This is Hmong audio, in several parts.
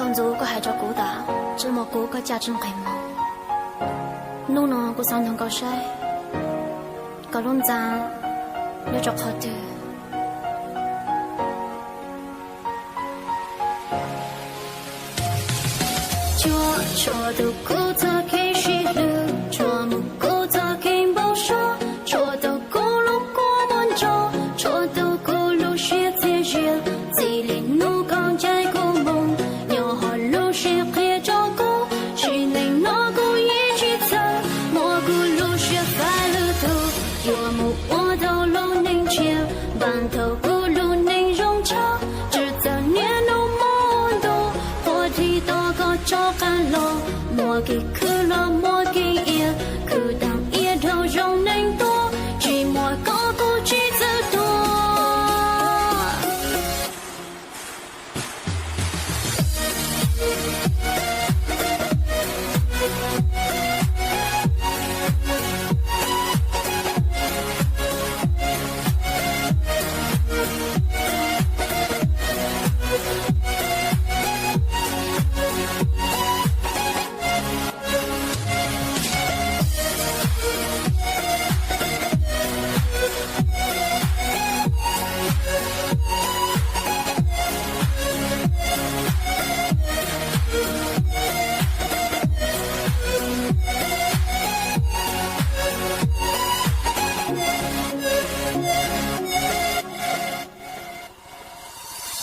Ntxuav, koj hais rau kuv tas tsi muaj kuv koj caj tsi nqis mus. Hnub no kuv xav nug koj saib, koj lub ntxa nyob rau qhov twg? Tsuas tshuav tau kuv txoj kev sib hlub, tshuav mus kuv txoj kev npau suav, tshuav tau kuv lub kua muag ntso, tshuav tau kuv lub siab txias zi. Txij li hnub koj ncaim kuv mus, nyob hauv lub siab qhia rau kuv, sim neej no kuv yeej tsis txhawj, muab kuv lub siab faib lwm tus. Yuav mus ua tau lub neej tshiab, npaj tau kuv lub neej zoo tshaj. Tsis txawj niaj hnub mus ntua, quaj thib tod koj rov qab los, muaj kev khwv los muaj kev iab, khwv tag iab dhau zoo neeg tuaj, tsis muaj koj kuv tsis txawj tuag.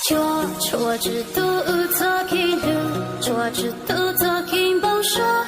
Tsuas, tsuas tsis tu wb txoj kev hlub, tsuas tsis tu txoj kev npau suav,